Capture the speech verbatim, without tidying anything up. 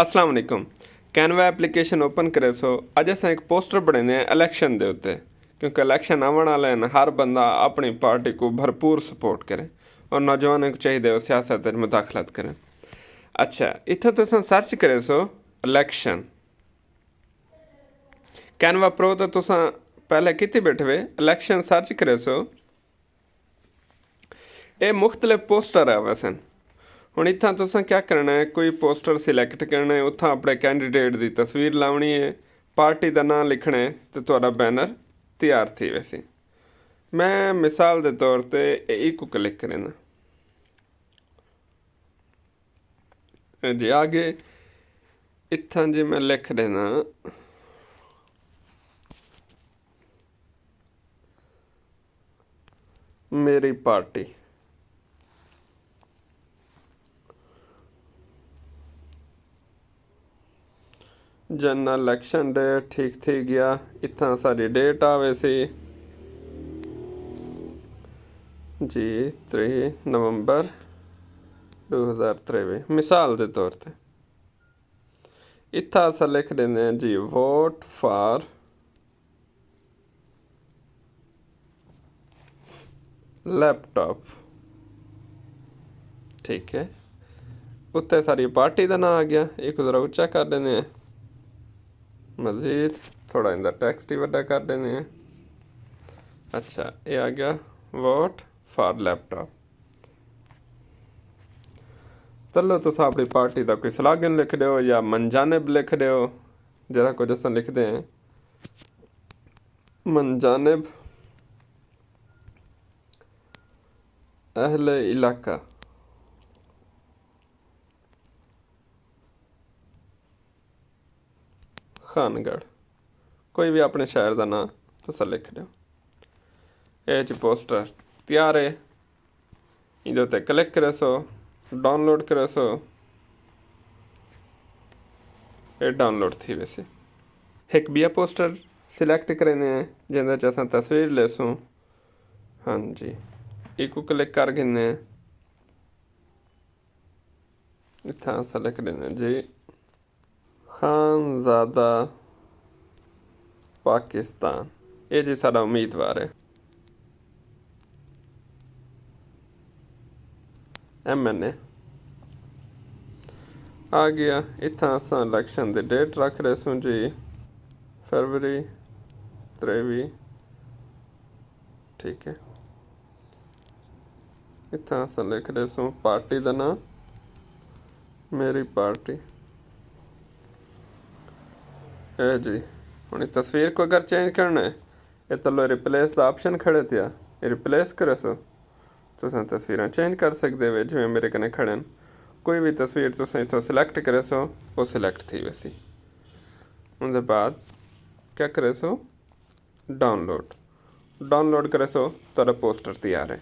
السلام علیکم۔ کینوا اپلیکیشن اوپن کریسو۔ اڄ اساں ہک پوسٹر بݨیندے ہیں الیکشن دے اتے، کیونکہ الیکشن آوݨ والے ہن، ہر بندہ اپݨی پارٹی کوں بھرپور سپورٹ کرے اور نوجواناں کوں چاہیدے او سیاست وچ مداخلت کرن۔ اچھا، اتھاں تساں سرچ کریسو الیکشن۔ کینوا پرو تے تساں پہلے کیتی ٻیٹھے وے، الیکشن سرچ کریسو۔ اے مختلف پوسٹر آویسن۔ ہݨ اتھاں تساں کیا کرݨا ہے، کوئی پوسٹر سلیکٹ کرݨا ہے، اتھاں اپݨے کینڈیڈیٹ دی تصویر لاوݨی ہے، پارٹی دا ناں لکھݨا ہے تے تہاݙا بینر تیار تھی ویسی۔ میں مثال دے طور تے اے ایکوں کلک کرینداں۔ جی آ ڳئے۔ اتھاں جی میں لکھ ݙینداں میری پارٹی۔ جنرل الیکشن ڈے ٹھیک تھی ڳیا۔ اتھاں ساݙی ڈیٹ آویسی جی، تریہہ نومبر ݙو ہزار تریوی۔ مثال دے طور تے اتھاں اساں لکھ ݙیندے ہیں جی، ووٹ فار لیپ ٹاپ۔ ٹھیک ہے، اتے ساݙی پارٹی دا ناں آ ڳیا۔ ایکوں ذرا اچا کر ݙیندے ہیں، مزید تھوڑا ایندا ٹیکسٹ ہی وݙا کر ݙیندے ہیں۔ اچھا، اے آ ڳیا، ووٹ فار لیپ ٹاپ۔ تلو تساں اپݨی پارٹی دا کوئی سلوگن لکھ ݙیو یا من جانب لکھ ݙیو، جیڑھا کجھ اساں لکھدے ہیں۔ من جانب اہل علاقہ خان گڑھ، کوئی وی اپݨے شہر دا ناں تساں لکھ ݙیو۔ اے جی پوسٹر تیار ہے، ایندے اتے کلک کریسو، ڈاؤن لوڈ کریسو، اے ڈاؤن لوڈ تھی ویسی۔ ہک ٻیا پوسٹر سلیکٹ کریندے ہیں، جیندے وچ اساں تصویر لیسوں۔ ہاں جی، ایکوں کلک کر گھندے ہیں۔ اتھاں اساں لکھ ݙیندے ہیں جی، خان زادہ پاکستان۔ اے جی ساݙا امیدوار ہے، ایم این اے۔ آ ڳیا۔ اتھاں اساں الیکشن دی ڈیٹ رکھ ݙیسوں جی، فروری تریوی۔ ٹھیک ہے، اتھاں اساں لکھ ݙیسوں پارٹی دا ناں، میری پارٹی۔ اے جی، ہݨ تصویر کوں اگر چینج کرݨا ہے، اے تلو ریپلیس دا آپشن کھڑے تھیا، اے ریپلیس کریسو، تساں تصویراں چینج کر سڳدے وے، جیویں میرے کنے کھڑن۔ کوئی وی تصویر تساں اتھوں سلیکٹ کریسو، او سلیکٹ تھی ویسی۔ اوندے بعد کیا کریسو؟ ڈاؤن لوڈ۔ ڈاؤن لوڈ کریسو، تہاݙا پوسٹر تیار ہے۔